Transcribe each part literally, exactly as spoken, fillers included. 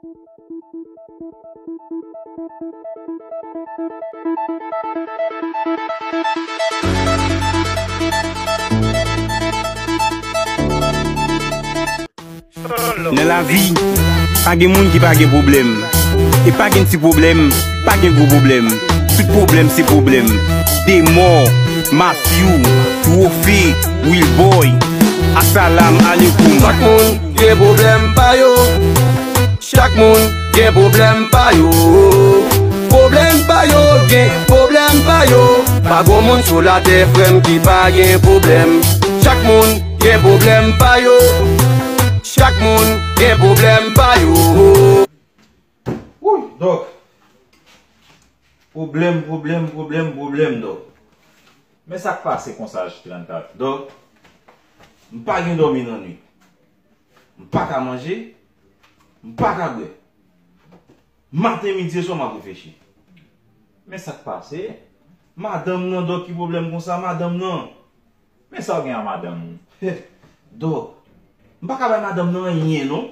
Nan lavi, pa gen moun ki pa gen pwoblèm. E pa gen ti pwoblèm, pa gen gwo pwoblèm. Tout pwoblèm se pwoblèm. Demò, Mafyou, Twofe, Wilboy, asalam alekoum. Chak moun gen pwoblèm pa yo. Chak moun gen pwoblèm pa yo. Pwoblèm pa yo gen pwoblèm pa yo. Pa gon moun sou latè, frè m, ki pa gen pwoblèm. Chak moun gen pwoblèm pa yo. Chak moun gen pwoblèm pa yo. Wouy, Dòk. Pwoblèm, pwoblèm, pwoblèm, pwoblèm, Dòk. Men sa k pase konsa, J trannkat? Dòk, m pa gen dòmi nan nuit. M pa ka manje, m pa ka bwè. Maten, midi e swa, m ap reflechi. Men sa k pase? Madanm nan, Dòk, ki pwoblèm konsa, madanm nan? Men sa w gen a madanm ou? Dòk, m pa ka bay madanm nan anyen, non.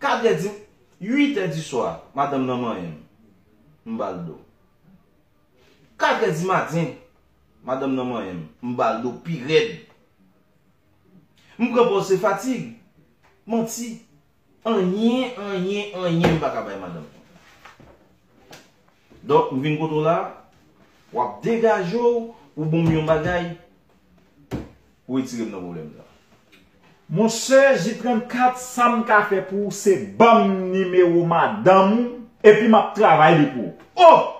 Katrè di, uit è di swa, madanm nan manyen m. M ba l do. Katrè di maten, madanm nan manyen m. M ba l do pi rèd. M pran pòz se fatig, manti. Anyen, anyen, anyen m pa ka bay madanm nan. Dòk, m vin kote w la, w ap degaje w pou ban m yon bagay pou retire m nan pwoblèm sa. Monchè, J trannkat, sa m ka fè pou ou, se ban m nimewo madanm ou, epi m ap travay li pou ou. Oh!